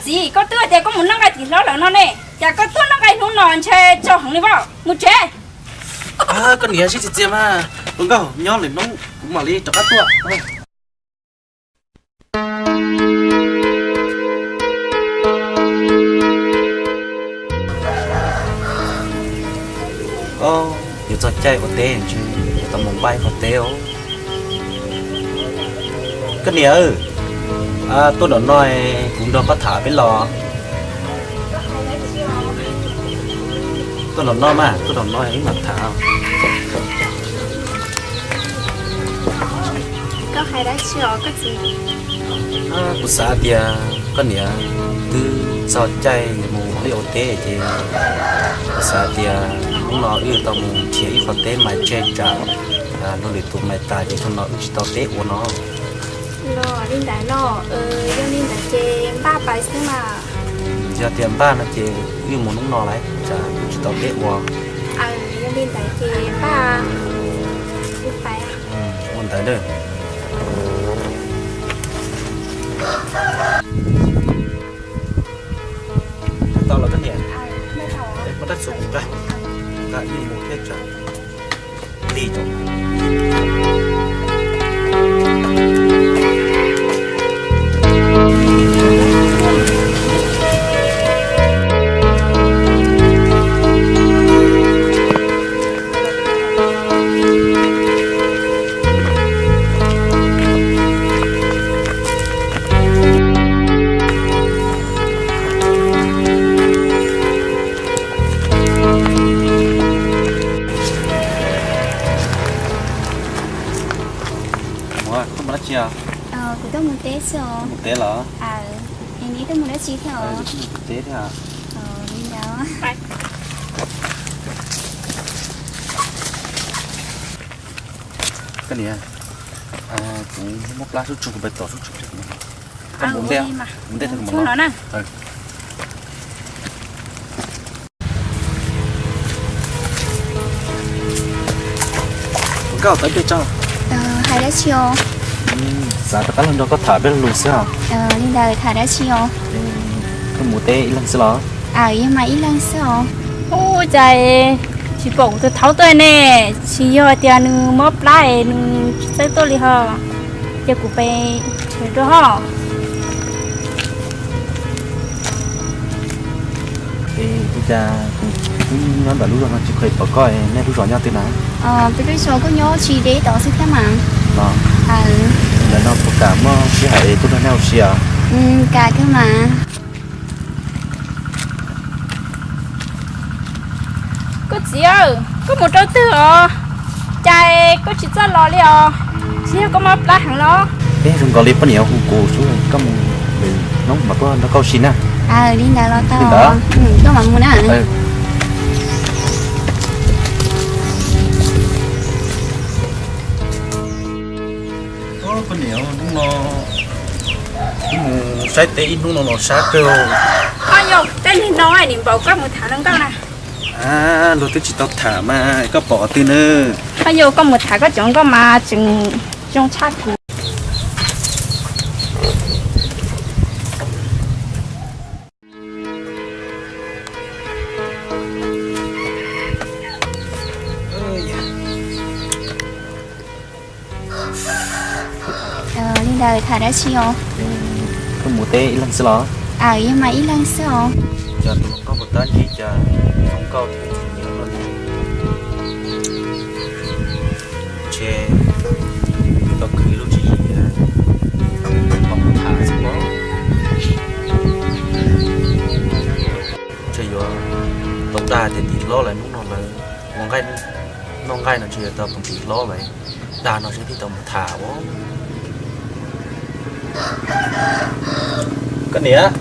Txiv, koj twb hais tias koj mus noj nqaij tim hlob lawm no ne, cas koj tuaj noj nqaij hnub no ntshe tsaus heev li os. Mus tsev. Koj niam, sib txias txias mas, hluas nkauj nyob lwm hnub kuv mam li rov qab tuaj. Yuav txog caij ua teb ntshe tau mus npaj ib qho teb os. Koj niam, tuaj nram no kuv nrog koj tham peb los. Tuaj nram no mas, tuaj nram no wb mam tham. Kuv xav tias koj niam twb txog caij yuav mus ua liaj ua teb ces kuv xav tias hnub no wb tau mus nrhiav ib qho teb mais tseg tsam luag lwm tus mais tas ces thaum no wb tsis tau teb ua no. Los li ntawd los, yog li ntawd ces npaj pais xwb mas. Yog tias npaj no ces wb mus hnub no lawm tsam wb tsis tau teb ua. Yog li ntawd ces npaj, wb pais. Ua ntawd na. Tau los koj niam, muab rab txuas kuv nqa, nqa ib mus thiab tsam lig rau. Muam, koj mus dab tsi os? Kuv tuaj mus teb xwb os. Mus teb los? Es neb tuaj mus dab tsi thiab os? Mus teb thiab. Li ntawd. Koj niam, kuv muab plab sub tsuag kuv pais tom sub tsuag. Koj mus ntej, mus ntej tag kuv mam los. Nkauj, tawv pes tso. Hais dab tsi os? Xav rov qab los nrog koj tham peb lo lus xwb os. Li ntawd tham dab tsi os? Koj mus teb ib leeg xwb los? Aws, yog mas ib leeg xwb os. Ub, cas tsis pom kuv tus thaub tuaj ne? Tsis yog tias nws mob plab es nws tsis txawj tuaj li ho. Ces kuv pem rau ho. Es ua cas kuv twb nyob ntawm lub zos no tsis pom koj, nej lub zos nyob twg na? Peb lub zos kuj nyob tsis deb tod xwb thiab mas. Ntawm no puas kam muaj sij hawm es tuaj nrog nej ua si os? Kam kawg mas. Koj txiv, koj mus rau twg os? Cas koj tsis txawj los li os? Tsis yog koj mob plab heev los? Peb zoo nkaus li poj niam hu kuv xwb, koj mus, hnub mam tuaj nrog koj ua si na. Li ntawd los tau, koj mam mus na. Koj niam, hnub no wb mus saib teb ib hnub no los sab kawg. Koj yog tej neeg no nim npaum koj mus tham hluas nkauj na. Luag twb tsis tau tham mas koj pom qhov twg na. Koj yog koj mus tham koj cov nkauj mas tseem zoo tshaj kuv. Li ntawd tham dab tsi os? Koj mus teb ib leeg xwb los? Aws, yog mas ib leeg xwb os. Cas tus hluas nkauj puas tab ntsib cas zoo nkauj thiab txom nyem luaj li. Ntshe yuav tau khwv lub tswv yim los mus tham xwb pob. Ntshe yuav tau dag tias tim hlob lawm, hnub no lawv ua nqaij, noj nqaij no ntshe yuav tau mus tim hlob lawm, dag no seb thiaj tau mus tham os. Koj niam,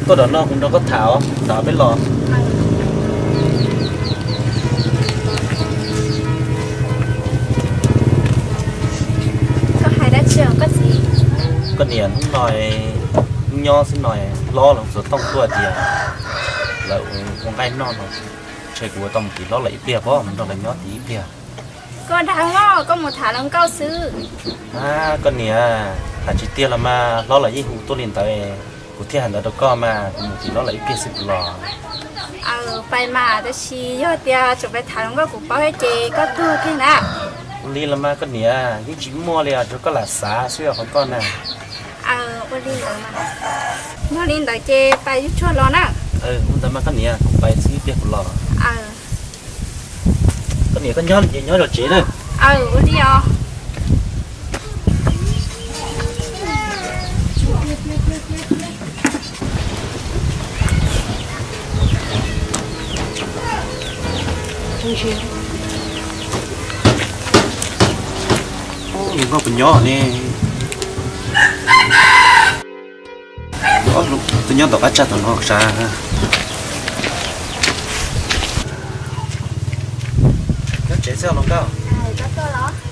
tuaj nram no kuv nrog koj tham os, tham peb los. Koj hais dab tsi os koj txiv? Koj niam, hnub no wb nyob xwb no, hlob lawv xuas tooj tuaj tias lawv ua nqaij noj no, ntshe kuv yuav tau mus tim hlob lawm ib pliag pob, mus nrog lawv nyob tim ib pliag. Koj dag os, koj mus tham hluas nkauj xwb. Koj niam, tham tsis tiag los mas hlob lawv yeej hu tuaj li ntawd. Kuv thiaj hais ntawd rau koj mas, kuv mus tim no lawm ib pliag xwb kuv los. Aws, pais mas, tab sis yog tias tseem pais tham hluas nkauj kuv paub thiab ces koj tuag kiag na. Ua li los mas koj niam, yeej tsis muaj li os, tsuas koj lam xav xwb os qhov koj na. Aws, ua li ntawd mas. Yog li ntawd ces pais zuj tsuag los na. Ua ntawd mas koj niam, kuv pais xwb ib pliag kuv los. Aws. Koj niam, koj nyob ces nyob zov tsev na. Aws, ua li os. Hluas nkauj puas nyob ne? Tus nyob tom qab tsag tom no sav. Nyob tsev xwb hluas nkauj?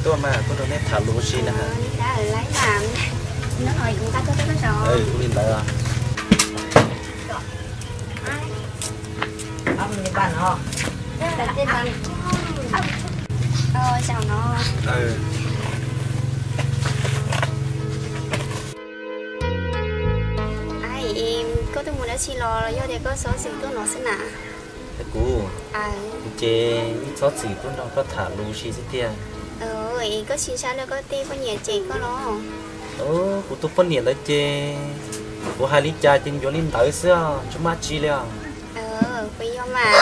Tuaj mas tuaj rau nej tham lus ua si na. Ua li ntawd. Koj twb mus dab tsi los yog tias koj xov xwm tuaj no xwb na? Kuv, kuv ces yeej xov xwm tuaj nrog koj tham lus ua si xwb tiag. Es koj tsis ntshai koj tej poj niam cem koj los? Kuv tus poj niam ntawd ces kuv hais li cas ces ncuav li ntawd xwb os, tsis muaj dab tsi li os. Kuv yog mas.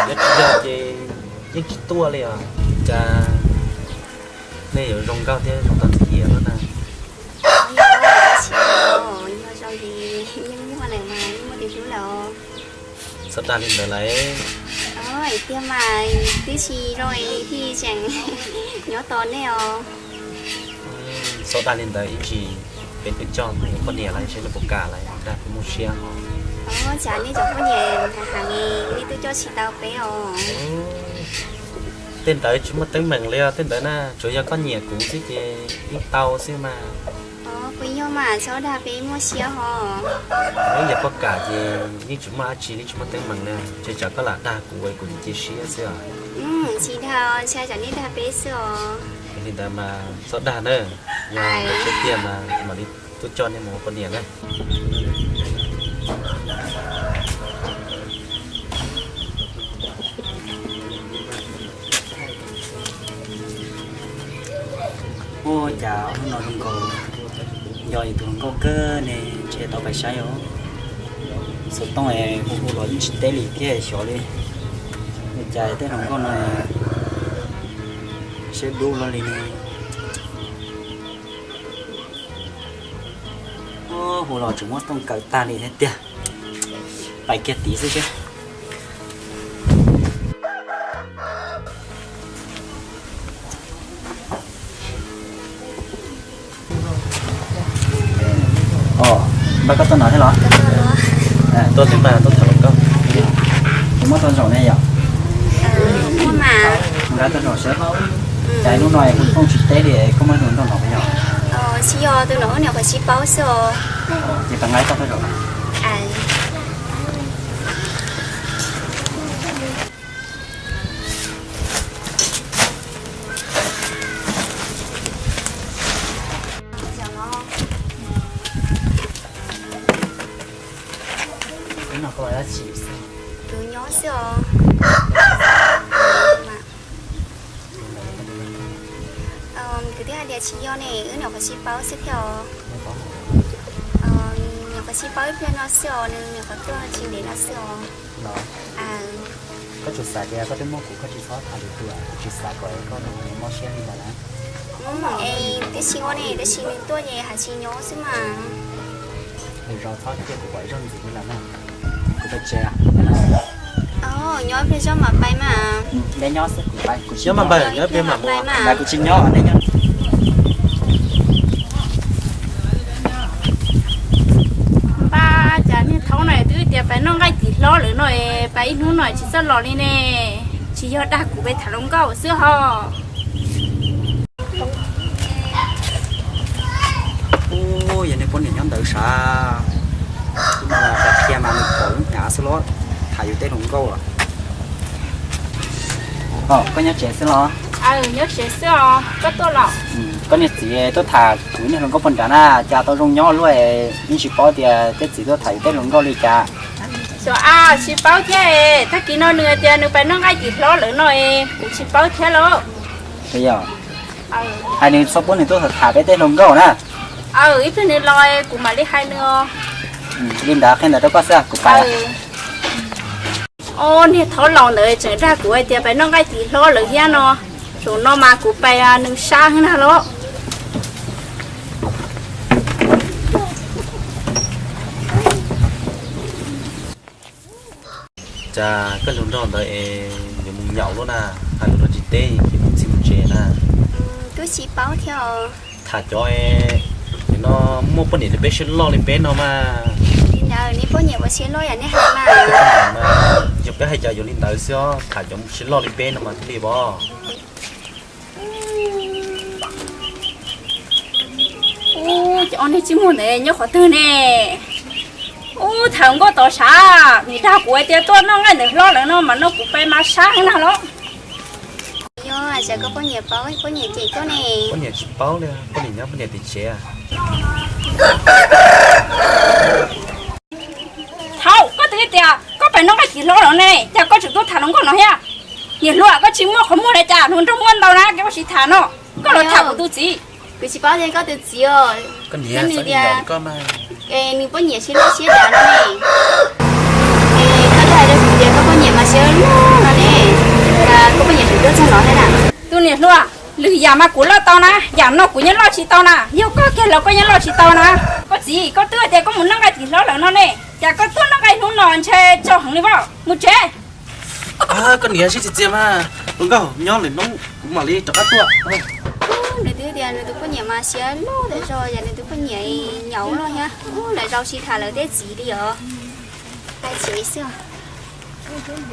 Yog tsis yog ces yeej tsis tuaj li os. Cas nej yuav zoo nkauj thiab zoo tau ntxim iab lawm na. Yog zoo ces yeej muaj lawm mas, yeej muaj tus hlub lawm. Txhob dag li ntawd lauj. Tiag mas, twb tsis zoo li thiaj tseem nyob tos nej os. Txhob dag li ntawd, ib tsam peb twb coj poj niam lawm seb nej puas kam lawm, dag peb muaj siab os. Cas nej cov poj niam hais hais li nej twb coj tsis tau peb os. Tej ntawd tsis muaj teeb meem li os, tej ntawd na tsuas yog koj nyiam kuv xwb ces yeej tau xwb mas. Kuv yog mas, txhob dag peb muaj siab os. Yog koj kam ces yeej tsis muaj dab tsi li, tsis muaj teeb meem li, ces tsam koj lam dag kuv es kuv cia siab xwb os. Tsis dag, ntshai tsam nej dag peb xwb os. Li ntawd mas txhob dag na, yog tiag mas mam li tuaj coj nej mus ua poj niam na. Ua cas hnub no zoo nkaus nco tus hluas nkauj kawg ne, ntshe tau pais saib os. Xov tooj es hu hu los yeej tsis teb li thiab xyov li. Ua cas tej hluas nkauj no siab dub luaj li ne. Hu los tseem muab tooj kaw tag li thiab tiag. Pais kiag tid xwb seb. Os, npaj koj tuaj no thiab los? Tuaj xwb mas, tuaj tham hluas nkauj. Kuv muab tau zaum ne yom? Nqa tuaj zaum seb. Cas hnub no kuv phooj tsis teb li, koj muaj tus nrog no puas yog? Tsis yog, tus no ua niam qhuav sib paub xwb os. Ces pab nqa ib tog tuaj zaum. Hnub no koj ua dab tsi xwb? Kuv nyob xwb os. Kuv twb hais tias tsis yog ne, wb nyuam qhuav sib paub xwb thiab os. Nyuam qhuav sib paub ib pliag no xwb os, nws nyuam qhuav tuaj tsis ntev no xwb os. Koj tsuas xav tias koj twb muaj kuv koj tsis txhob tham lwm tus, koj tsis xav kom koj mob siab li ntawd na. Es twb tsis ua ne, tab sis nws tuaj ces hais tsis nyob xwb mas. Lwm zaus txhob cia kuv pom ib zaug ntxiv li lawm na. Kuv pais tsev. Nyob ib pliag zog mam pais mas. Neb nyob xwb kuv pais, kuv tsis nyob. Npaj kuv tsis nyob, neb nyob. Npaj cas niag thaub no twb tias pais noj nqaij tim hlob lawm no, pais ib hnub no tsis txawj los li ne. Tsis yog dag kuv pais tham hluas nkauj xwb ho. Ub, yog nej poj niam nyob ntawd sav, hnub no qhia mas nws pom lub hnyav xwb los tham yus tej hluas nkauj. Koj nyob tsev xwb los? Nyob tsev xwb os, koj tuaj los? Koj niag txiv tuaj tham kuv niag hluas nkauj puag nrad na, cas tau zoo nyob luaj, yeej tsis paub tias tej txiv tuaj tham yus tej hluas nkauj li cas. Xyov a, tsis paub thiab. Tag kis no nws tias nws pais noj nqaij tim hlob lawm no, kuv tsis paub thiab los. Yog hais nws txhob pub nws tuaj tham peb tej hluas nkauj na. Ib pliag nws los kuv mam li hais nws. Li ntawd qhia ntawd rau koj xwb, kuv pais. Ob niag thaub laus ntawd tseem dag kuv hais tias pais noj nqaij tim hlob lawm thiab no. Zaum no mas kuv pais nws sab heev na los. Cas koj hluas nraug ntawd es yuav mus nyaum luaj na, hais lus rau tsis teb, mus txij mus tsev na. Twb tsis paub thiab os. Tham cov no muaj poj niam li peb siab loj li peb no mas. Li ntawd nej poj niam ua siab loj yam nej hais mas. Yog peb hais cas yuav li ntawd xwb os, tham cov siab loj li peb no mas thiaj li os. Ub, cov ob niag tsij muag ntawd nyob qhov twg ne? Ub, tham nkauj tod sav, nws dag kuv hais tias tuaj noj nqaij ntawm hlob lawm no mas no kuv pais mas sab heev na los. Yog, cas koj poj niam paub, poj niam cem koj ne? Poj niam tsis paub li, poj niam nyob poj niam tim tsev. Thaum koj twb tias koj pais noj nqaij tim hlob lawm ne, cas koj tseem tuaj tham hluas nkauj no thiab? Niam hluas, koj tsis muaj qhov muag li cas, hluas nraug muaj ntau na, koj sim tham no, koj los tham kuv tus txiv. Kuv tsis paub tias koj tus txiv os. Koj niam, nws tias nws poj niam siab loj siab dav no ne. Koj twb hais rau kuv tias koj poj niam mas siab loj no ne, koj poj niam tseem tuaj txog no thiab na. Tus niam hluas, lwm yam mas kuv loj tau na, yam no kuv yeej loj tsis tau na, yog koj kiag los koj yeej loj tsis tau na. Koj txiv, koj twb tias koj mus noj nqaij tim hlob lawm no ne, cas koj tuaj noj nqaij hnub no ntshe tsaus heev li os, mus tsev. Koj niam, sib txiv txiaj mas, hluas nkauj nyob lwm hnub kuv mam li rov qab tuaj. Nws twb tias nws tus poj niam mas siab loj tas zog, yog nws tus poj niam nyaum loj thiab, lawv zaum tsis tham lawv tej txiv li os. Pais tsev xwb.